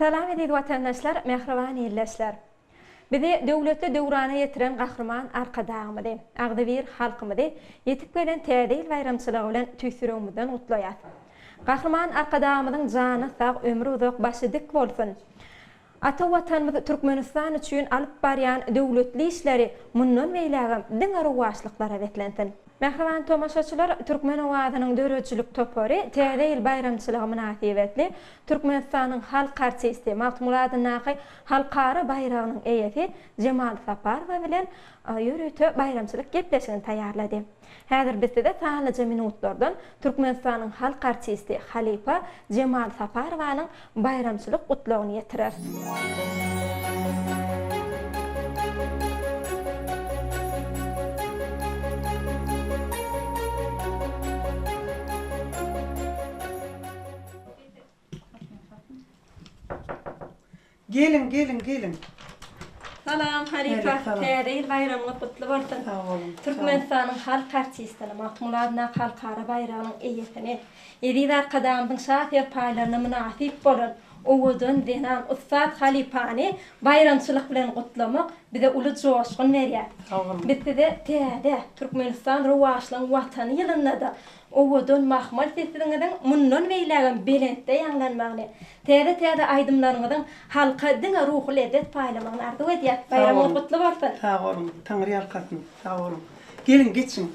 Salam eziz watandaşlar, mähriban ildeşler! Bizi döwletli döwrana ýetiren Gahryman Arkadagymyzy, agzybir halkymyzy ýetip gelen Täze ýyl baýramçylygy bilen tüýs ýüregimizden gutlaýas. Gahryman Arkadagymyzyň jany sag, ömri uzak, başy dik bolsun! Ata Watanymyz Türkmenistan üçin alyp barýan döwletli işleri mundan beýlägem diňe rowaçlyklara beslensin! Mähriban tomaşaçylar, Türkmen owazynyň döredijilik topary Täze ýyl baýramçylygy mynasybetli Türkmenistanyň halk artisti, Magtymguly adyndaky Halkara baýragynyň eýesi Jemal Saparowa bilen ýörite baýramçylyk gepleşigini taýýarlady. Häzir biz size sanlyja minutlardan Türkmenistanyň halk artisti, halypa Jemal Saparowanyň baýramçylyk gutlagyny ýetireris. Geliň, geliň, geliň. Salam halypa, Täze ýyl baýramyňyz gutly bolsun. Sag boluň. Türkmenistanyň halk artistini, Magtymguly adyndaky Halkara baýragynyň eýesini, Eziz Arkadagymyzyň şa serpaýlaryna mynasyp bolan owadan zenan, ussat halypany baýramçylyk bilen gutlamak bize uly joşgun berýär. Sag boluň. Biz size täze, Türkmenistan rowaçlygyň Watany ýylynda-da Owadan mahmal sesiňiziň mundan beýlägem belentde ýaňlanmagyny, täze-täze aýdymlaryňyzyň halka diňe ruhy lezzet paýlamagyny arzuw edýäs. Sag Baýramyňyz boluň. gutly bolsun! Sag boluň. Taňry ýalkasyn. Sag boluň. Geliň, geçiň.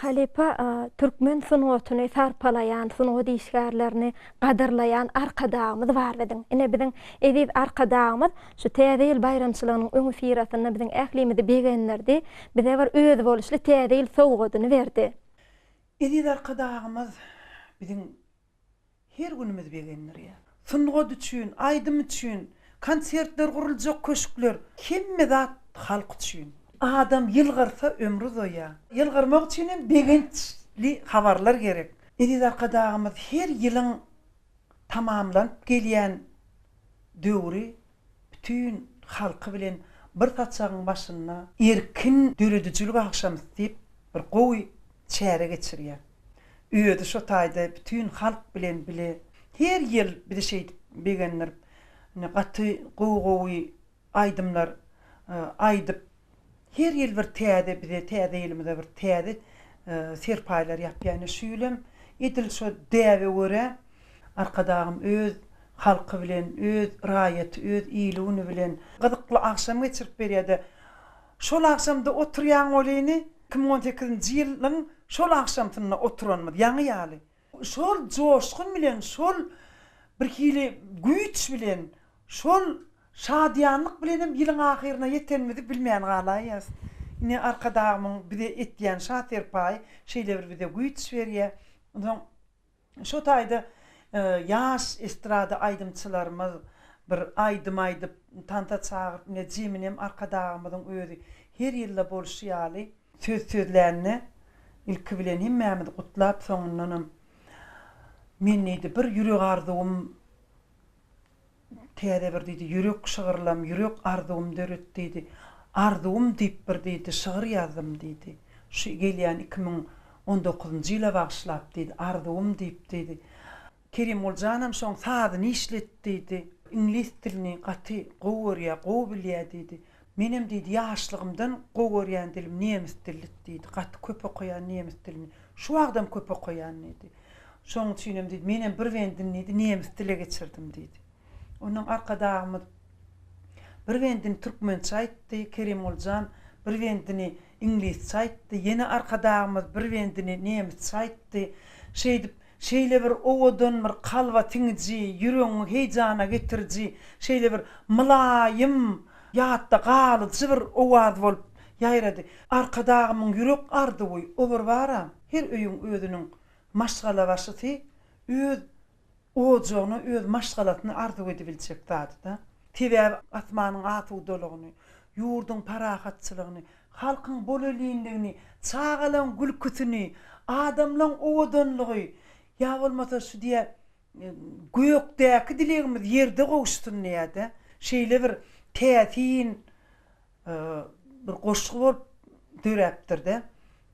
Halypa türkmen sungatyny sarpalaýan, sungat işgärlerini gadyrlaýan Arkadagymyz bar biziň. Ine biziň eziz Arkadagymyz şu Täze ýyl baýramçylygynyň öňüsyrasynda biziň ählimizi begendirdi, bize bir özboluşly Täze ýyl sowgadyny berdi. Eziz Arkadagymyz biziň Her günümiz begendirýär. Sungat üçin, aýdym üçin, konsertler guruljak köşkler, hemme zat halk üçin. Adam ýylgyrsa ömri uzaýar. Ýylgyrmak üçin hem begençli habarlar gerek. Eziz Arkadagymyz her ýylyň tamamlanyp gelýän döwri bütin halky bilen bir saçagyň başynda erkin döredijilik agşamysy diýip bir gowy çäre geçirýär. Özi şo taýda bütin halk bilen bile her ýyl bizi şeýdip begendirip, ine gaty gowy-gowy aýdymlar aýdyp, her ýyl bir täze bize täze ýylymyza bir täze serpaýlar ýapýar. Ine şu ýyl hem edil şo däbe görä Arkadagym öz halky bilen, öz raýaty, öz ili-güni bilen gyzykly agşam geçirip berýär-de, şol agşamda oturýaň welini, 2018-nji ýylyň şol agşamsynda oturanymyz ýaňy ýaly. Şol joşgun bilen, şol birhili güýç bilen, şol şadyýanlyk bilenem ýylyň ahyryna ýetenimizi bilmän galaýýas. Ine, Arkadagymyň bize etýän şa serpaýy şeýle bir bize güýç berýär. Onsoň Şo taýda ýaş estrada aýdymçylarymyz bir aýdym aýdyp, tansa çagyryp, ine Jeminem Arkadagymyzyň özi her ýylda bolşy ýaly, söz sözlände ilki bilen hemmämizi gutlap, soňundanam Men diýdi, bir ýürek arzuwym Täze bir diýdi, ýürek şygyrlam, ýürek arzuwym döret diýdi. Arzuwym diýip bir diýdi, şygyr ýazdym diýdi. Şu gelýän 2019-njy ýyla bagyşlap diýdi, arzuwym diýip diýdi. Kerimguljanam şoň sazyny işlet diýdi. Iňlis dilini gaty gowy görýär, gowy bilýär diýdi. Menem diýdi, ýaşlygymdan gowy görýän dilim nemis dili diýdi. Gaty köp okaýan nemis dilini. Şu wagtam köp okaýan diýdi. Şonuň üçinem diýdi, menem bir bendini diýdi, nemis dile geçirdim diýdi. Ondan Arkadagymyz bir bendini türkmençe aýtdy, Kerimguljan bir bendini iňlisçe aýtdy, ýene Arkadagymyz bir bendini nemisçe aýtdy. Şeýdip, şeýle bir owadan bir kalba siňiji, ýüregiňi heýjana getiriji, şeýle bir mylaýym, ýatda galyjy bir owaz bolup ýaýrady. Arkadagymyň ýürek arzuwy o bir bar-a, her öýüň özüniň Maşgalabaşysy öz ojagyna, öz maşgalasyny arzuw edibiljek zady-da. Sebäbi asmanyň asudalygyny, ýurduň parahatçylygyny, halkyň bolelinligini, çagalaň gülküsini, adamlaň owadanlygy, ýa bolmasa şu diýä gökdäki dilegimiz ýerde gowuşsyn diýä-de. Şeýle bir täsin. bir goşgy bolup döräpdir-de.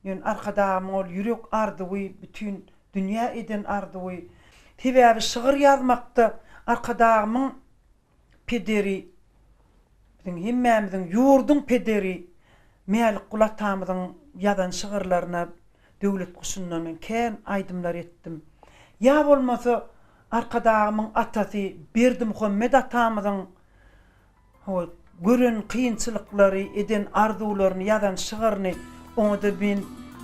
Ýöne Arkadagymyň ol ýürek arzuwy, bütin dünýä eden arzuwy. Sebäbi şygyr ýazmakda Arkadagymyň pederi, biziň hemmämiziň, ýurduň pederi Mälikguly atamyzyň ýazan şygyrlaryna Döwlet guşundan men kän aýdymlar etdim. Ýa bolmasa Arkadagymyň atasy Berdimuhamet atamyzyň Hawa, gören kynçylyklary, eden arzuwlaryny ýazan şygryny oňa-da men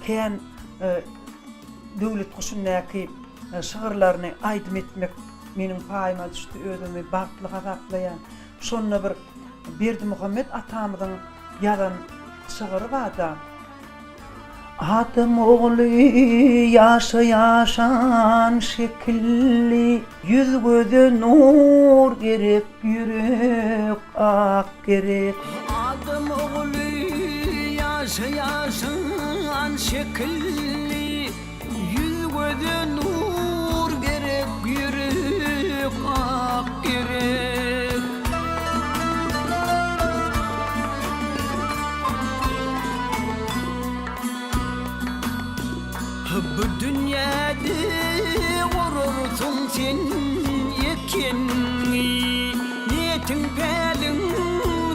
kän Döwlet guşundaky şygyrlaryny aýdym etmek meniň paýyma düşdi, özümi bagtly hasaplaýan. Şonda bir Berdimuhamet atamyzyň ýazan şygry bar-da. Adam ogly ýaşa ýaşan şekilli. Ýüz-göze nur gerek, ýürek ak gerek. Adam ogly ýaşa ýaşan şekilli. Ýüz-göze nur gerek, ýürek ak gerek. Bu dünýäde gurarsyň sen ekenňi, Niýetiň päliň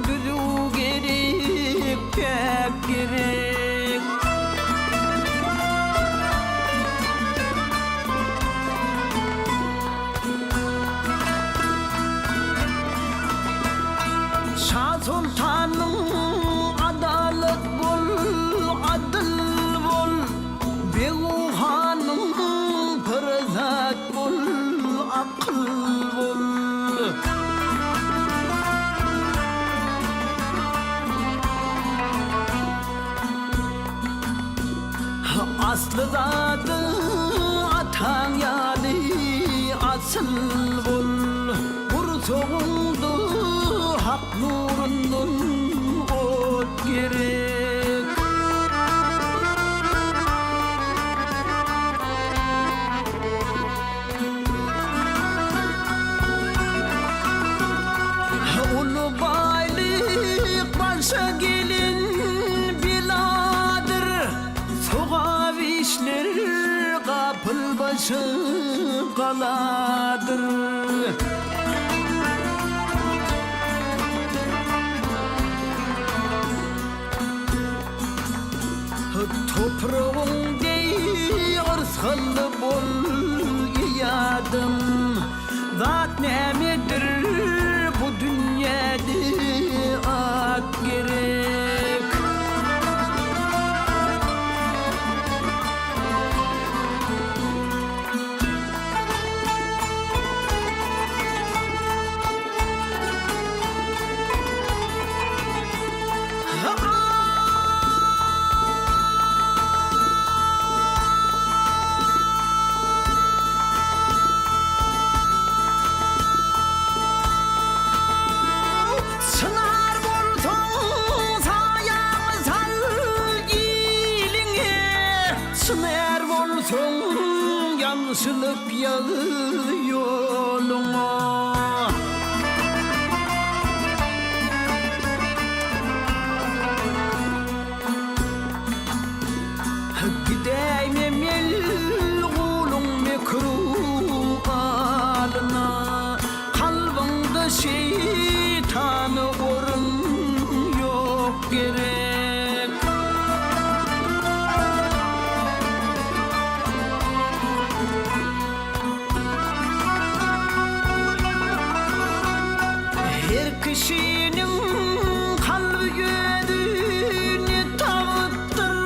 düzüw gerek, päk gerek. Şa soltanyň adalat bol, adyl bol, Beg-u hanyň parasat bol, akyl bol. Asly zady ataň ýaly asyl bol, Gursagyňda Hak nurundan ot gerek. Uly baýlyk başa gelen beladyr, Sogap işler gapyl başa galadyr. Topragyň deý yrsgally bol, eý adam, Zat nämedir bu dünýäde at gerek. Çynar bolsaň saýaňy sal iliňe, Çyn är bolsaň ýagşylyk ýaz ýoluňa. Gidäýme melgulyň mekru alyna, Kalbyňda şeýtana orun ýok gerek. Her kişiniň kalby özüne tagtdyr,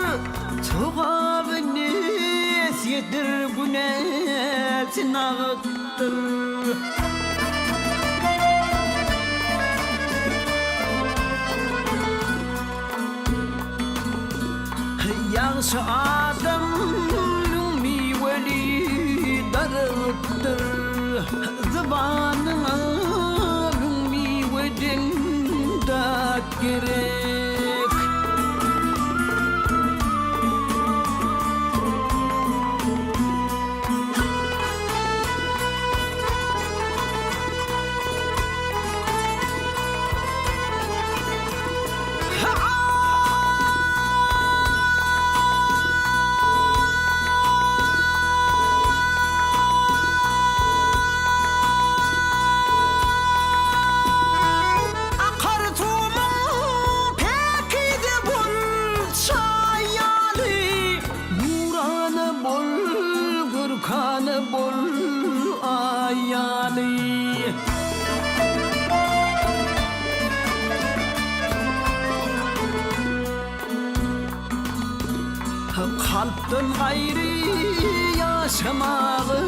Sogaby nesýedir, günäsi nagtdyr. Ýagşy adam müň miweli daragtdyr, Zybanyňa müň miweden dat gerek. Çaý ýaly nurana bol, görkana bol Aý ýaly. Kalpdan gaýry ýaşamaga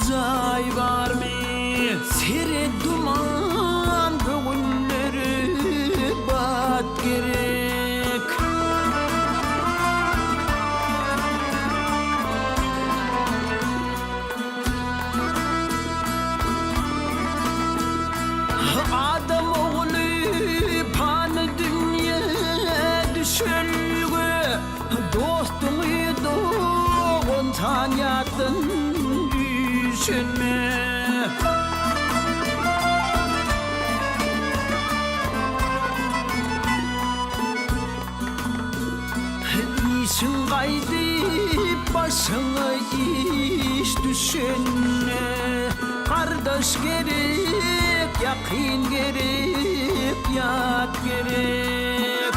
jaý barmy? Sere duman göwünlere bat gerek. Adam ogly pany dünýe düşelge, Dostuňy dogan tanýatdan üýşenme. Işiň gaýdyp başyňa iş düşende, Gardaş gerek, ýakyn gerek, ýat gerek.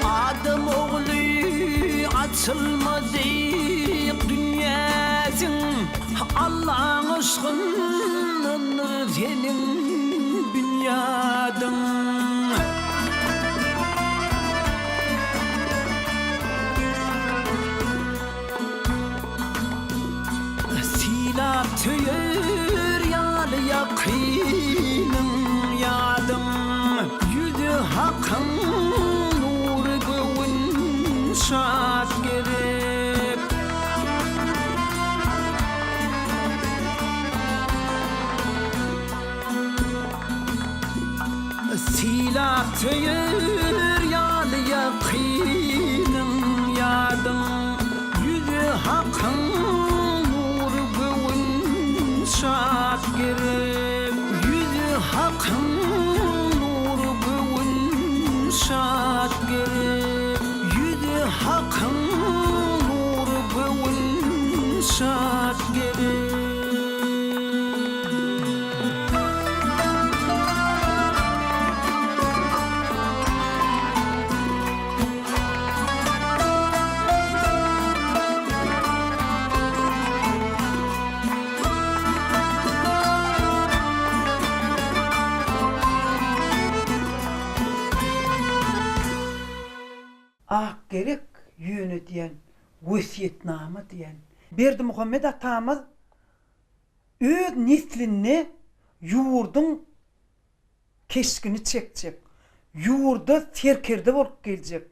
Adam ogly açylmadyk dünýäsiň, Allaň yşgyndandyr seniň binýadyň. Sylap söýer ýaly ýakynyň ýadyň, Ýüzi Hakyň nury göwün şat gerek. Sylap söýer ýaly ýakynyň ýadyň, Ýüzi Hakyň nury göwün şat gerek. Ýüzi Hakyň nury göwün şat gerek. Ýüzi Hakyň nury göwün şat gerek. Ak gerek ýöne diýen wesýetnama diýen. Berdimuhamet atamyz öz neslinde ýurduň keşgini çekjek, ýurda serkerde bolup geljek,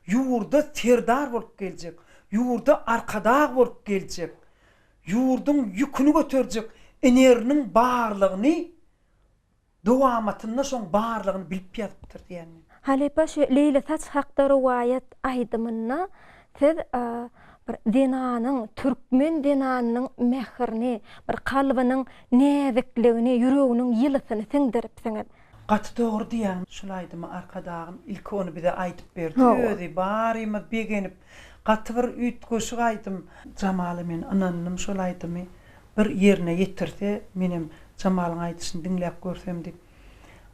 ýurda serdar bolup geljek, ýurda arkadag bolup geljek, ýurduň ýüküni göterjek ineriniň barlygyny Dowamatynda şoň barlygyny bilip ýazypdyr diýen men. Halypa şu Leýli saç hakda rowaýat aýdymynda siz bir zenanyň, türkmen zenanynyň mähirini, bir kalbynyň näzikligini, ýüreginiň ýylysyny siňdiripsiňiz. Gaty dogry diýýäň şul aýdymy Arkadagym ilki ony bize aýdyp berdi özi barymyz begenip gaty bir üýtgeşik aýdym Jamala men ynandym şol aýdymy Bir ýerine ýetirse, menem Jamalyň aýdyşyny diňläp görsem diýip.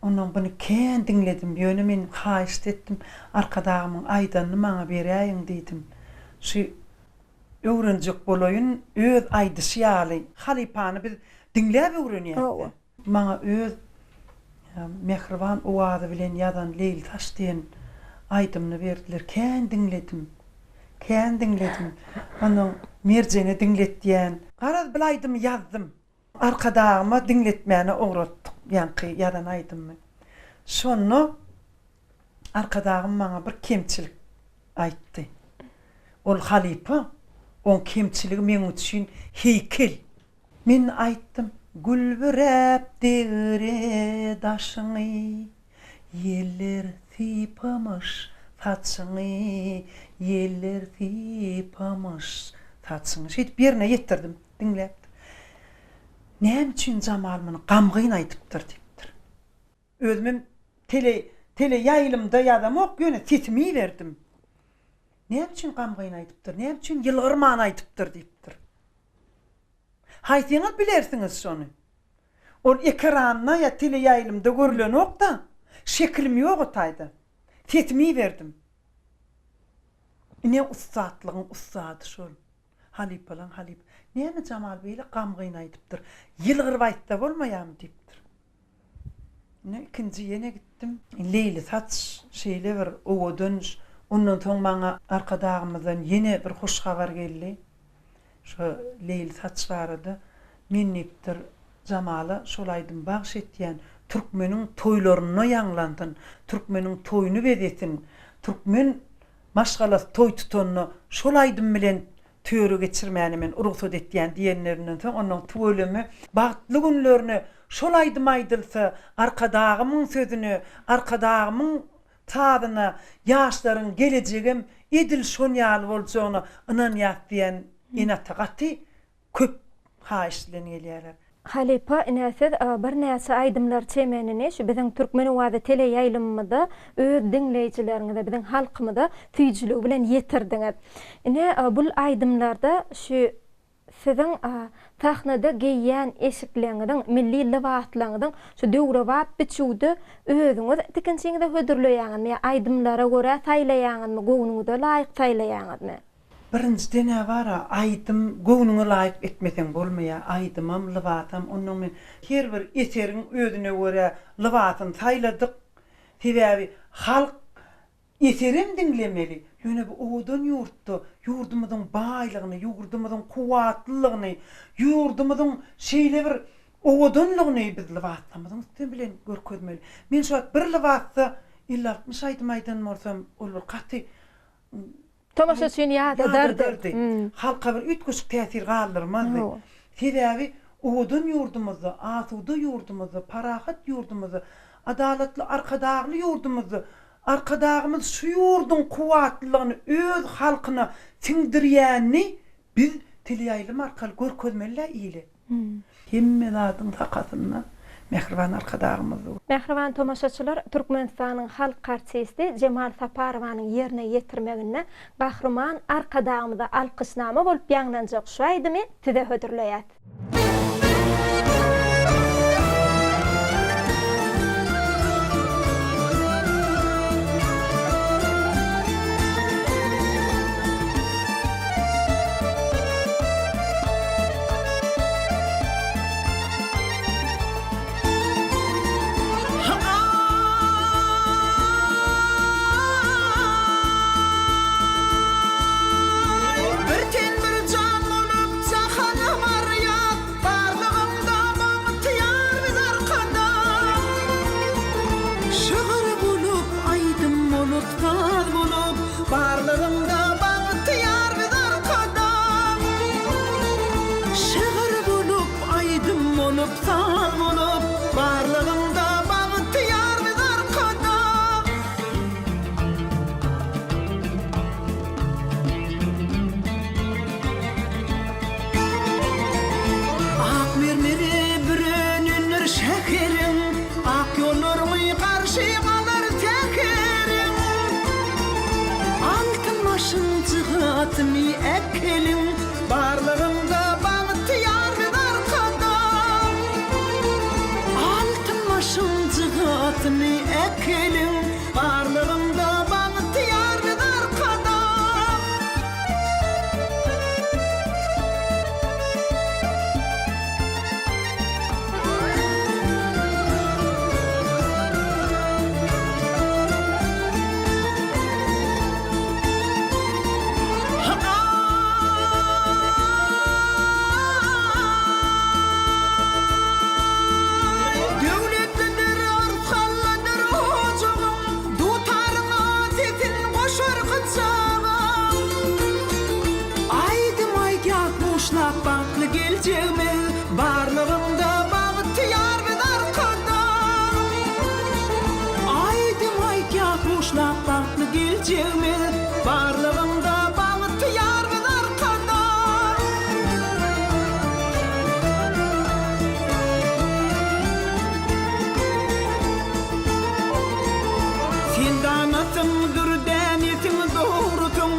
Onnoň buny kän diňledim, ýöne men haýyşt etdim, Arkadagymyň aýdanyny maňa beräýiň diýdim. Şu öwrenjek bolaýyn, öz aýdyşy ýaly. Halypany biz diňläp öwrenýäs-dä. Maňa öz mähriban owazy bilen ýazan Leýlisaç diýen aýdymyny berdiler. Kän diňledim. Kän diňledim. Onnoň Merjene diňletýän. Garaz bil aýdymy ýazdym. Arkadagyma diňletmäne ugratdyk ýaňky ýazan aýdymymy. Şonda Arkadagym maňa bir kemçilik aýtdy. Ol halypa, oň kemçiligi meň üçin heýkel. Men aýtdym, Gül büräp degre daşyňy, Ýeller sypamyş saçyňy, Ýeller sypamyş saçyňy. Şeýdip ýerine ýetirdim, diňläpdir. Näme üçin Jamal muny gamgyn aýdypdyr diýipdir. Özümem tele teleýaýlymda ýazamok, ýöne sesimi iberdim. Näme üçin gamgyn aýdypdyr, näme üçin ýylgyrman aýdypdyr diýipdir. Haýsyňyz bilersiňiz şony? Ol ekranda ýa teleýaýlymda görlenok-da, şekilim ýok o taýda. Sesimi iberdim. Ine ussatlygyň ussady şol. Halypalaň halyp. Näme Jamal beýle gamgyn aýdypdyr. Ýylgyryp aýtsa bolmaýarmy diýipdir. Ine ikinji ýene gitdim. Leýli saç şeýle bir owadan. Ondan soň maňa Arkadagymyzdan ýene bir hoş habar geldi. Şo Leýli saç barada. Men diýipdir, Jamala şol aýdymy bagş etýän. Türkmeniň toýlarynda ýaňlansyn. Türkmeniň toýuny bezesin. Türkmen maşgalasy toý tutanda şol aýdym bilen töre geçirmäne men rugsat etýän diýenlerinden soň onnoň tüweleme bagtly günlerine şol aýdym aýdylsa Arkadagymyň sözüne Arkadagymyň sazyna ýaşlaryň gelejegem edil şon ýaly boljagyna ynanýas diýen ene-ata gaty köp haýyş bilen gelýärler. Halypa ine siz birnäçe aýdymlar çemenini şu biziň Türkmen owazy teleýaýlymymyzda öz diňleýjileriňize biziň halkymyza süýjüligi bilen ýetirdiňiz. Ine bul aýdymlarda şu siziň sahnada geýýän eşikleňiziň milli lybaslaňyzyň şu döwrebap biçüwde özüňiz tikinçiňize hödürleýäňizmi ýa aýdymlara görä saýlaýaňyzmy göwnüňize laýyk saýlaýaňyzmy? Birinjiden-ä bar-a, aýdym göwnüňe laýyk etmeseň bolmaýar. Aýdymam, lybasam. Onnoň men her bir eseriň özüne görä lybasyny saýladyk. Sebäbi halk eserem diňlemeli. Ýöne bu owadan ýurtda ýurdumyzyň baýlygyny, ýurdumyzyň kuwwatlylygyny, ýurdumyzyň şeýle bir owadanlygyny biz lybaslarymyzyň üsti bilen görkezmeli. Men şu wagt bir lybasda 50-60 aýdym aýdan bolsam, ol bir gaty Tomaşa üçin ýadadardy. Halka bir üýtgeşik täsir galdyrmazdy. Sebäbi owadan ýurdumyzda, asuda ýurdumyzda, parahat ýurdumyzda, adalatly Arkadagly ýurdumyzda Arkadagymyz şu ýurduň kuwwatlylygyny öz halkyna siňdirýänini biz teleýaýlym arkaly görkezmeli-dä ile. Hemme zadyň sakasynda mähriban Arkadagymyz dur. Mähriban tomaşaçylar, Türkmenistanyň halk artisti Jemal Saparowanyň ýerine ýetirmeginde Gahryman Arkadagymyza alkyşnama bolup ýaňlanjak şu aýdymy size hödürleýäs. Bir ten bir jan bolup jahana barýas, Barlygyňda bagtyýar biz Arkadag. Şygyr bolup, aýdym bolup, saz bolup, Barlygyňda bagtyýar biz Arkadag. Şygyr bolup, aýdym bolup, saz bolup, Barlygyňda bagtyýar biz Arkadag. Ak mermere bürenendir şäheriň, Ak ýollaryňy garşy alar säheriň. Altyn başyň jygasyny äkeliň, Barlygyňda bagtyýar biz Arkadag. Altyn başyň jygasyny äkeliň, Barlygyňda bagtyýar biz Arkadag. Döwletlidir, yrsgallydyr ojagyň, Dutaryňa sesin goşar gyjagyň. Aýdym aýdýas buşlap bagtly geljegimiz, Barlygyňda bagtyýar biz Arkadag. Aýdym aýdýas buşlap bagtly geljegimiz, Barlygyňda bagtyýar biz Arkadag. Sen danasyň, dürdänesiň, dogrusyň.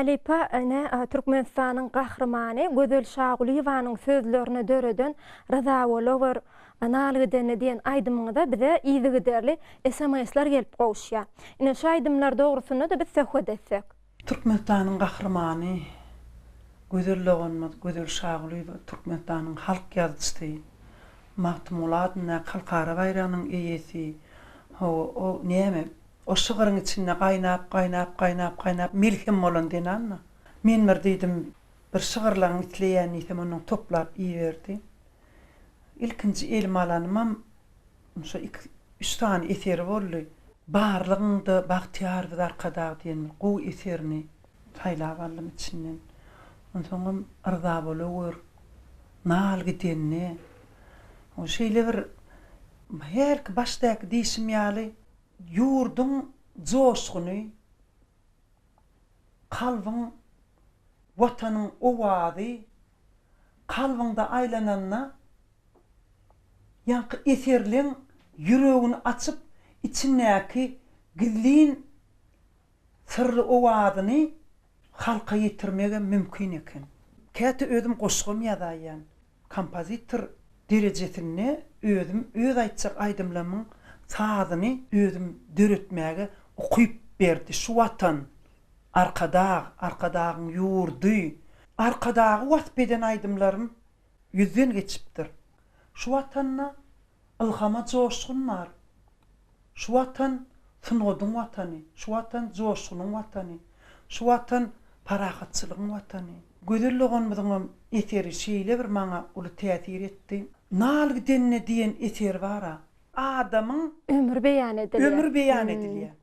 Halypa ine Türkmenistanyň Gahrymany Gözel Şagulyýewanyň sözlerine döreden Ryza bolawer nal gidende diýen aýdymyňyza bize yzygiderli SMS-ler gelip gowuşýar. Ine şu aýdymlar dogrusynda-da biz söhbet etsek. Türkmenistanyň Gahrymany Gözel doganymyz Gözel Şagulyýewa Türkmenistanyň halk ýazyjysy, Magtymguly adyndaky halkara baýragynyň eýesi. Hawa, o näme, O şygyryň içinde gaýnap, gaýnap, gaýnap, gaýnap melhem bolan zenan-da. Men bir diýdim, bir şygyrlaryňy isleýän diýsem, onnoň toplap iberdi. Ilkinji elime alanymam şo iki, üç sany eseri boldy. Barlygyňda bagtyýar biz Arkadag diýen bir gowy eserini saýlap aldym içinden. Onsoňam Yrza bolawör, Nal gidende. O şeýle bir hälki başdaky diýşim ýaly Ýurduň joşguny, kalbyň, Watanyň owazy kalbyňda aýlananda, ýaňky eserleň ýüregini açyp, içindäki gizlin syrly owazyny halka ýetirmegem mümkin eken. Käte özüm goşgam ýazaýýan. Kompozitor derejesinde özüm öz aýtjak aýdymlarymyň sazyny özüm döretmäge ukyp berdi şu Watan, Arkadag, Arkadagyň ýurdy. Arkadagy wasp eden aýdymlarym ýüzden geçipdir. Şu Watanda Ylhama joşgun bar. Şu Watan sungatyň Watany, şu Watan joşgunyň Watany, şu Watan parahatçylygyň Watany. Gözel doganymyzyňam eseri şeýle bir maňa uly täsir etdi. Nal gidende diýen eseri bar-a. Adamyň Ömri beýan edilýär. Ömri beýan edilýär.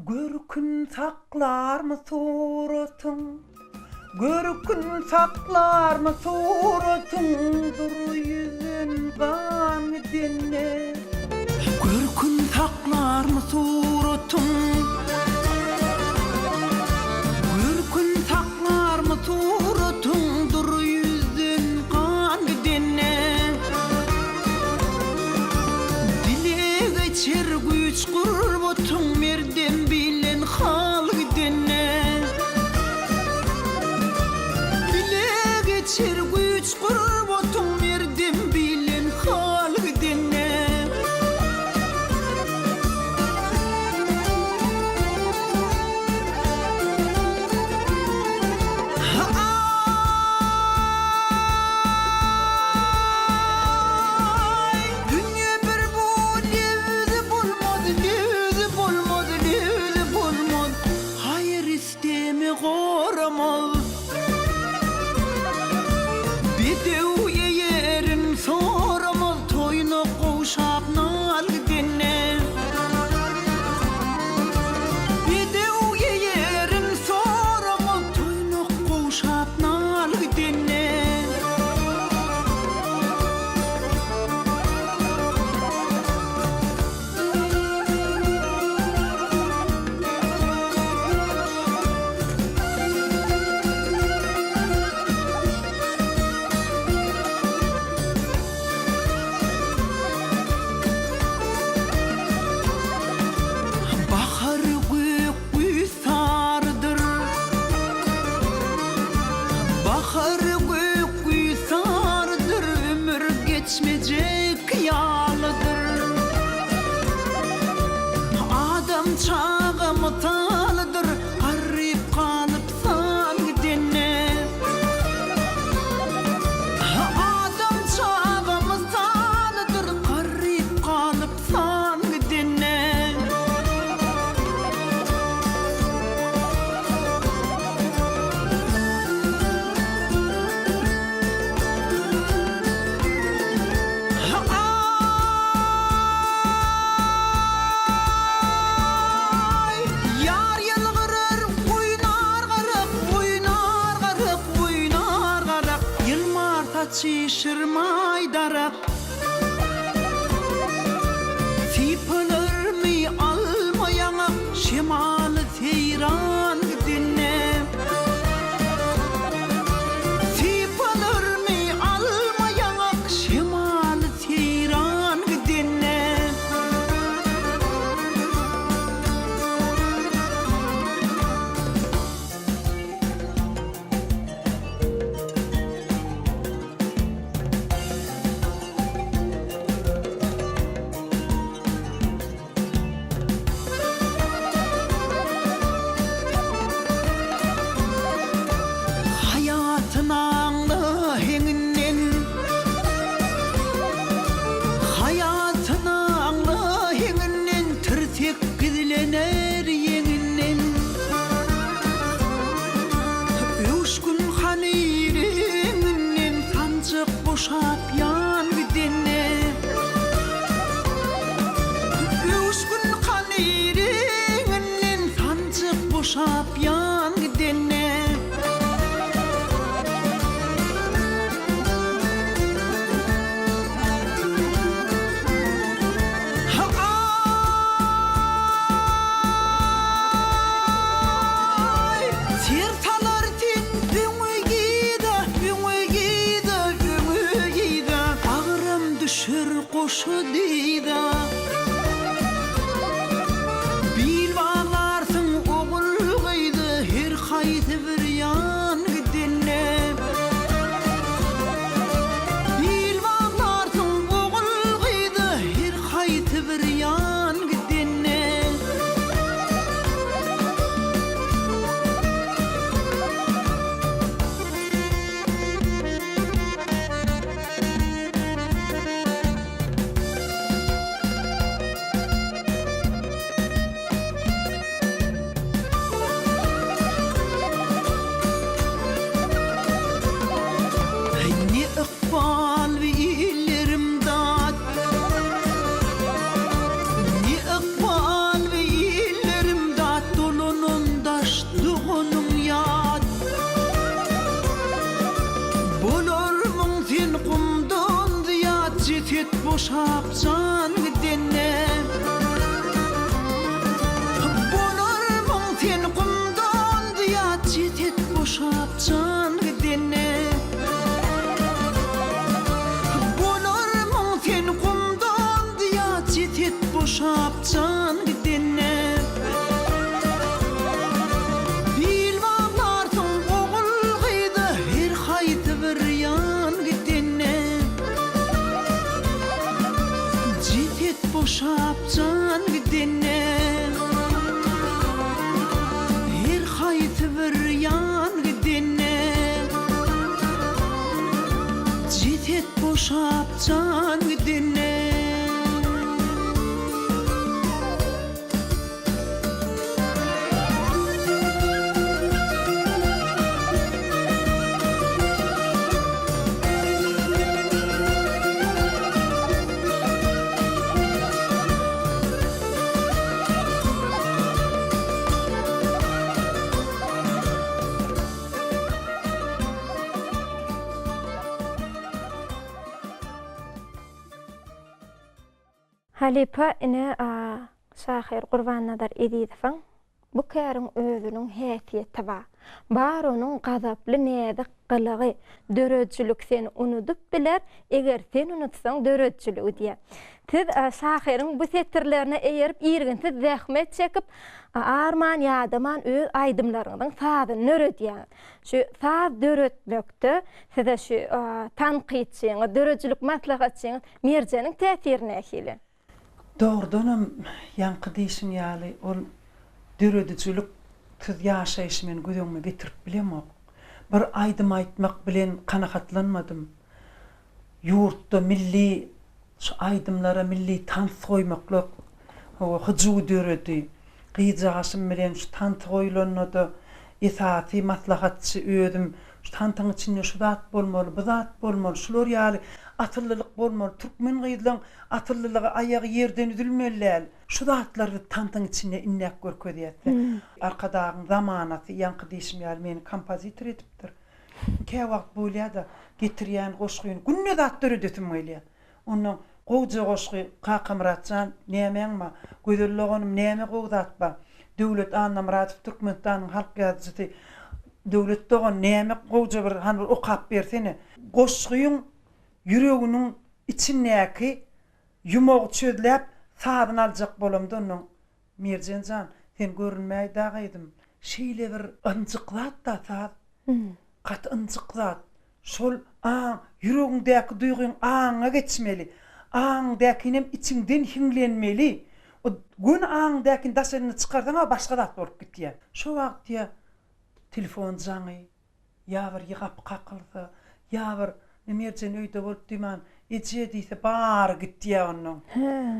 Görkün saklarmy suratyň, Görkün saklarmy suratyň, Dury ýüzden gan gidende. Görkün saklarmy suratyň, Görkün saklarmy suratyň, Dury ýüzden gan gidende. Dile geçer güýç gurbatyň merdem bilen hal gidende. Dile geçer güýç gurbatyň merdem bilen hal gidende. Aý, dünýe bir bu lebzi bolmaz, lebzi bolmaz, lebzi bolmaz, Haýyr isteme goramaz. Bedew eýerin soramaz, toýuna gowşap nal gidende. Bedew eýerin soramaz, toýuna gowşap nal gidende. Bahar gök güýz sarydyr. Bahar gök güýz sarydyr, Ömür geçmejek ýalydyr. Adam çaga mysalydyr, Garyp galyp san gidende. Adam çaga mysalydyr, Garyp galyp san gidende. Aý, ýar ýylgyrar, oýnar garak, oýnar garak, oýnar garak, Ýylmar saçy şirmaý darak. Sypalarmy alma ýaňak, şemaly seýran gidende. Sypalarmy alma ýaňak, şemaly seýran gidende. boşap ýan gidende. Öwüşgin kany reňinden sanjak boşap ýan gidende. Aý, ser salar sen öňe yza, öňe yza, öňe yza, Agram düşer goşa dyza. Bil baglarsyň ogul-gyza, her haýsy bir ýan gidende. Bil baglarsyň ogul-gyza, her haýsy bir ýan gidende. Ne ykbal illerim dat Ne ykbal illerim dat Dolanan daş doganym ýat Bolarmyň sen gumdan zyýat Jeset boşap jan gidende Bolarmyň sen gumdan zyýat Jeset boşap jan gidende Bolarmyň sen gumdan zyýat Jeset boşap jan gidende Bil baglarsyň ogul-gyza Her haýsy bir ýan gidende Jeset boşap jan gidende Her haýsy bir ýan gidende Jeset boşap jan gidende. Halypa ine şahyr Gurbannazar Ezizowyň bu käriň özüniň häsiýeti bar. Bar onuň gazaply näzik gylygy. Döredijilik seni unudyp biler, eger sen unutsaň döredijiligi diýýär. Siz şahyryň bu setirlerine eýerip irginsiz zähmet çekip, arman-ýadaman öz aýdymlaryňyzyň sazyny döredýäňiz. Şu saz döretmekde size şu tankytçyňyz, döredijilik maslahatçyňyz Merjeniň täsiri nähili? Dogrudanam, ýaňky diýşiň ýaly, ol döredijiliksiz ýaşaýşy men göz öňüme getirip bilemok. Bir aýdym aýtmak bilen kanagatlanmadym. Ýurtda milli şu aýdymlara milli tans goýmaklyk, hawa, hyjuw döredi. Gyzjagaşym bilen şu tansy goýulanda-da esasy maslahatçy özüm, şu tansyň içinde şu zat bolmaly, bu zat bolmaly, şular ýaly asyllylyk bolmaly, türkmen gyzlaň asyllylygy aýagy ýerden üzülmeli däl. Şu zatlary biz tansyň içinde indäp görkezýäs-de. Arkadagyň zamanasy, ýaňky diýşim ýaly meni kompozitor edipdir. Käwagt bolýa-da, getirýän goşgyny günde zat döredesim gelýär. Onnoň gowja goşgy Kakamyrat jan nämäň ba? Gözel doganym näme gowy zat ba? Döwlet Annamyradow Türkmenistanyň halk ýazyjysy Döwlet dogan näme gowja bir hany bir okap bersene. Goşgyň ýüreginiň içindäki ýumagy çözläp sazyny aljak bolamda onnoň Merjen jan, sen görünmäý-dä gyzym. Şeýle bir ynjyk zat-da saz. Gaty ynjyk zat. Şol aň, ýüregiňdäki duýgyň aňyňa geçmeli. Aňyňdäkinem içiňden hiňlenmeli. O göni aňyňdäkini daşaryna çykarsaň-a başga zat bolup gitýär. Şo wagt ýa telefon jaňy, Ýa bir gapy kakylsa, ýa bir Merjen öýde bolup dyman, eje diýse bary gitýä onnoň.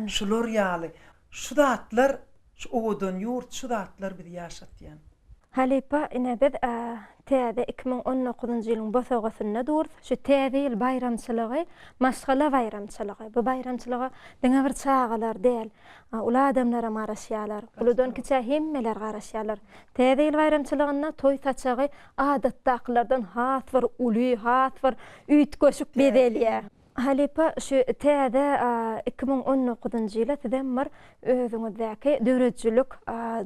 Şular ýaly şu zatlar şu owadan ýurt şu zatlar bizi ýaşatýan. Halypa, ine biz täze 2019-njy ýylyň bosagasynda durus. Şu Täze ýyl baýramçylygy maşgala baýramçylygy. Bu baýramçylyga diňe bir çagalar däl, uly adamlaram garaşýarlar. Uludan kiçä hemmeler garaşýarlar. Täze ýyl baýramçylygynda toý saçagy adatdakylardan has bir uly, has bir üýtgeşik bezelýär. Halypa, şu täze 2019-njy ýyla sizem bir özüňizdäki döredijilik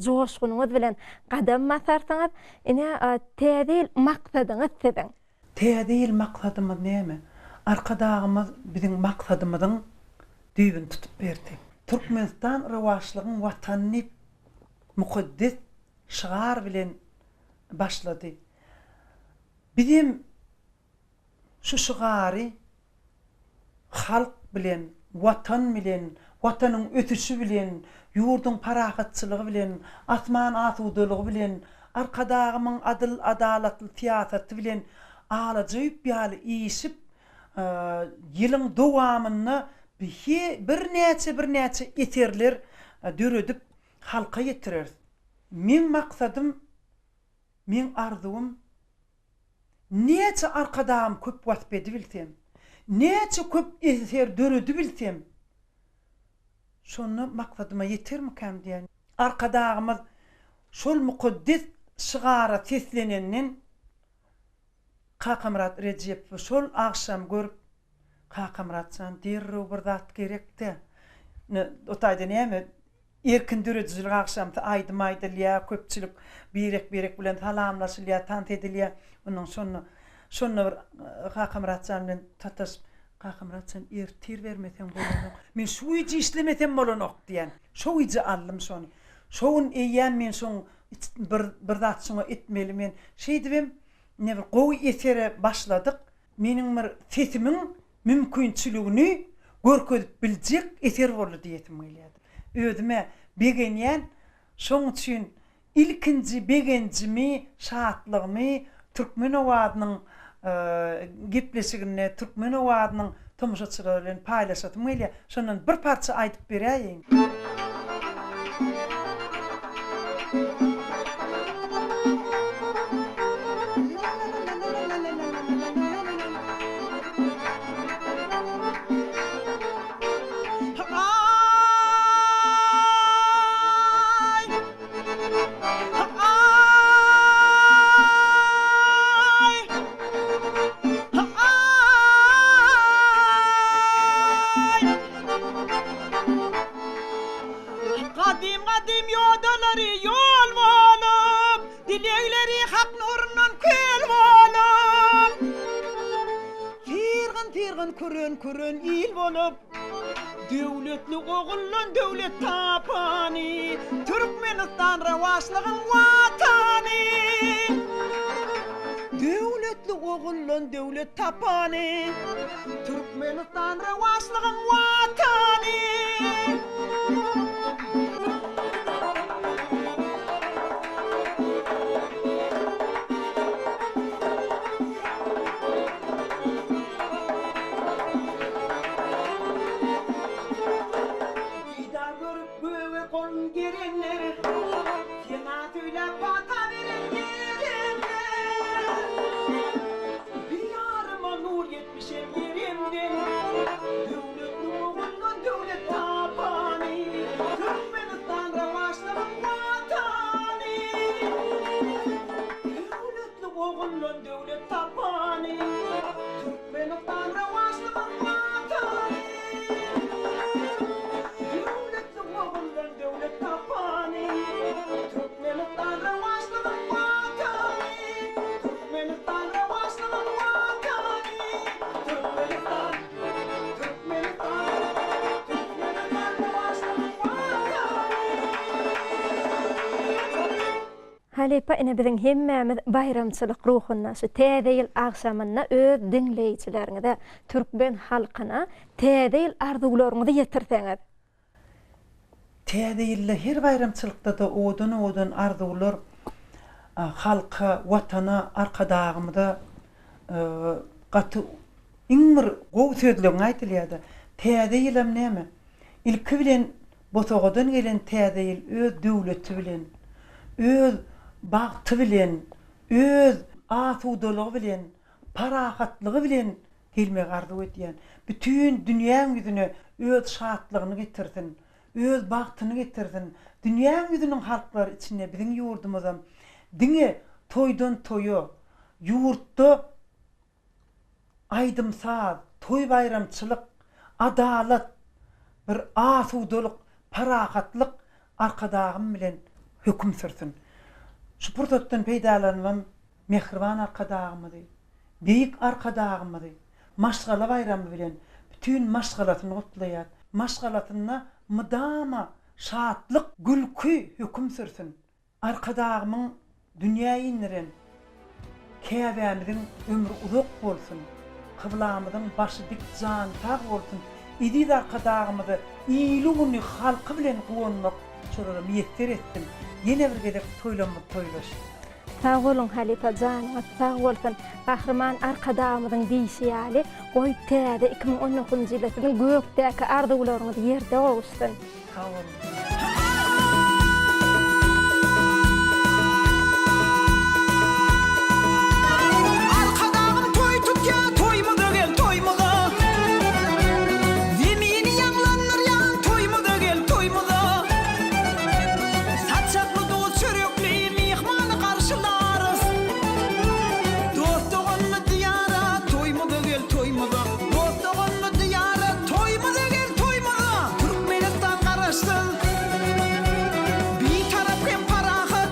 joşgunyňyz bilen gadam basarsyňyz. Ine, täze ýyl maksadyňyz siziň? Täze ýyl maksadymyz näme? Arkadagymyz biziň maksadymyzyň düýbüni tutup berdi. Türkmenistan rowaçlygyň Watany diýip mukaddes şygar bilen başlady. Bizem Şu şygary halk bilen, Watan bilen, Watanyň ösüşi bilen, ýurduň parahatçylygy bilen, asman asudalygy bilen, Arkadagymyň adyl-adalatly syýasaty bilen alaja ýüp ýaly işip, ýylyň dowamynda birnäçe-birnäçe eserler döredip halka ýetireris. Meň maksadym, meň arzuwym Näçe Arkadagym köp wasp edibilsem, näçe köp eser döredibilsem, şonda maksadyma ýetermikäm diýýän. Arkadagymyz şol mukaddes şygara seslenenden Kakamyrat Rejepowy şol agşam görüp, Kakamyrat jan, derrew bir zat gerek-dä. Ine, o taýda näme, Erkin döredijilik agşamsy aýdym aýdylýar, köpçülik birek-birek bilen salamlaşylýar, tans edilýär. Onnoň şonda, şonda bir Kakamyrat jan bilen sataşyp, Kakamyrat jan, ertir bermeseň bolanok. Men şu gije işlemesem bolanok diýýän. Şo gije aldym şony. Şo gün eýýäm men şoň bir, bir zat şoňa etmeli men. Şeýdibem ine bir gowy esere başladyk. Meniň bir sesimiň mümkinçiligini görkezip biljek eser boldy diýesim gelýär. Özüm-ä begenýän, şoň üçin ilkinji begenjimi, şatlygymy Türkmen owazynyň gepleşiginde Türkmen owazynyň tomaşaçylary bilen paýlaşasym gelýär. Şondan bir parça aýdyp beräýeýin. Gadym-gadym ýodalary ýol bolup, Dilegleri Hak nurundan köl bolup. Syrgyn-syrgyn küren-küren il bolup, Döwletli oguldan döwlet tapany, Türkmenistan rowaçlygyň Watany. Döwletli oguldan döwlet tapany, Türkmenistan rowaçlygyň Watany. Didar görüp göge gol gerenler, Sena söýläp pata beren gerenler. Diýaryma nur ýetmişem ýerimden, Döwletli oguldan döwlet tapany, Türkmenistan rowaçlygyň Watany. Döwletli oguldan döwlet tapany, Türkmenistan rowaçlygyň Watany. Döwletli oguldan döwlet tapany, Türkmenistan rowaçlygyň Watany. Türkmenistan rowaçlygyň Watany. Türkmenistan, Türkmenistan, Türkmenistan rowaçlygyň Watany. Halypa ine biziň hemmämiz baýramçylyk ruhunda şu täze ýyl agşamynda öz diňleýjileriňize türkmen halkyna täze ýyl arzuwlaryňyzy ýetirseňiz. Täze ýylda her baýramçylykda-da owadan-owadan arzuwlar halka, Watana, Arkadagymyza gaty iň bir gowy sözleň aýdylýar-da. Täze ýylam näme? Ilki bilen Bosagadan gelen Täze ýyl öz döwleti bilen, öz. bagty bilen, öz asudalygy bilen, parahatlygy bilen gelmegi arzuw edýän. Bütin dünýäň ýüzüne öz şatlygyny getirsin, öz bagtyny getirsin. Dünýäň ýüzüniň halklary içinde biziň ýurdumyzam diňe toýdan toýa, ýurtda aýdym-saz, toý-baýramçylyk, adalat, bir asudalyk, parahatlyk Arkadagym bilen höküm sürsün. Şu pursatdan peýdalanybam mähriban Arkadagymyzy, Beýik Arkadagymyzy maşgala baýramy bilen bütin maşgalasyny gutlaýas. Maşgalasynda mydama şatlyk, gülki höküm sürsün. Arkadagymyň dünýä indiren Käbämiziň ömri uzak bolsun, kyblamyzyň başy dik jany sag bolsun, eziz Arkadagymyza ili-güni halky bilen guwanmak şolara miýesser etsin. Ýene bir gezek toýlamyz toýlaşsyn. Sag boluň halypa janyňyz sag bolsun Gahryman Arkadagymyzyň diýşi ýaly goý täze 2019-njy ýylda siziň gökdäki arzuwlaryňyz ýerde gowuşsyn. Sag boluň. Arkadagym toý tutýa toýumyza gel toýumyza Zemini ýaňlandyrýan toýumyza gel toýumyza Saçakly duz çörekli myhmany garşylarys Dost doganly diýara toýumyza gel toýumyza Dost doganly diýara toýumyza gel toýumyza Türkmenistan Garaşsyz Bitarap hem parahat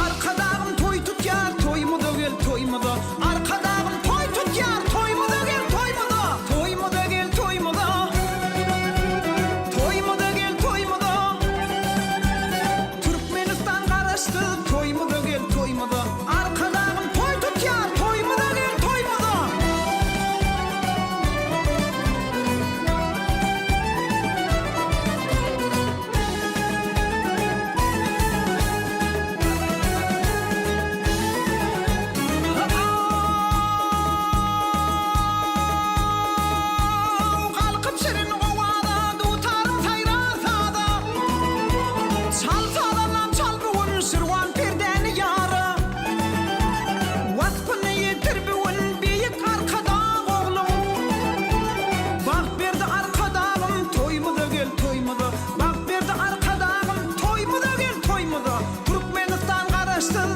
Arkadagym toý tutýar toýumyza gel toýumyza Arkadagym toý tutýar toýumyza gel toýumyza Toýumyza gel toýumyza Toýumyza gel toýumyza Türkmenistan Garaşsyz toýumyza gel toýumyza Arkadagym toý tutýar toýumyza gel toýumyza. Haw, galkyp şirin owaza, Dutaryň saýrar saza. Çal sazandam çal bu gün, Şirwan perdäni ýara. Waspyny ýetir bu gün, Beýik Arkadag ogluň. Bagt berdi Arkadagym, Toýumyza gel, toýumyza. Bagt berdi Arkadagym, Toýumyza gel, toýumyza. Türkmenistan Garaşsyz,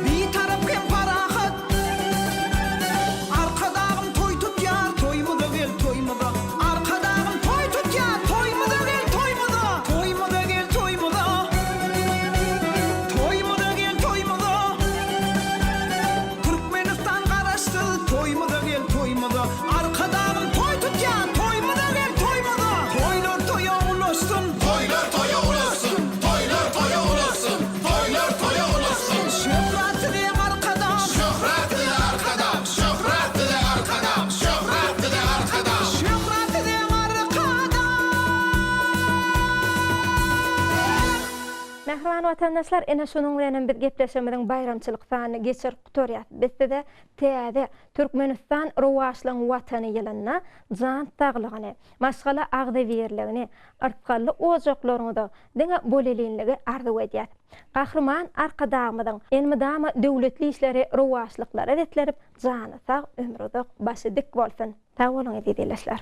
Bitarap hem parahat. Arkadagym toý tutýar, toýumyza gel, toýumyza. Arkadagym toý tutýar, toýumyza gel, toýumyza. Toýumyza gel, toýumyza. Toýumyza gel, toýumyza. Türkmenistan Garaşsyz, toýumyza gel, toýumyza. Arkadagym toý tutýar, toýumyza gel, toýumyza. Toýlar toýa ulaşsyn. Toýlar toýa ulaşsyn, toýlar toýa ulaşsyn, toýlar toýa ulaşsyn. Şöhrat size Arkadag. Şöhrat size Arkadag, şöhrat size Arkadag, şöhrat size Arkadag. Şöhrat size Arkadag. Mähriban watandaşlar, ine şunuň bilenem biz gepleşigimiziň baýramçylyk sanyny geçirip gutarýas. Biz size täze Türkmenistan rowaçlygyň Watany ýylynda jan saglygyny, maşgala agzybirligini, yrsgally ojaklaryňyza diňe bolelinligi arzuw edýäs. Gahryman Arkadagymyzyň elmydama döwletli işleri rowaçlyklara beslenip, jany sag, ömri uzak, başy dik bolsun! Sag boluň eziz ildeşler!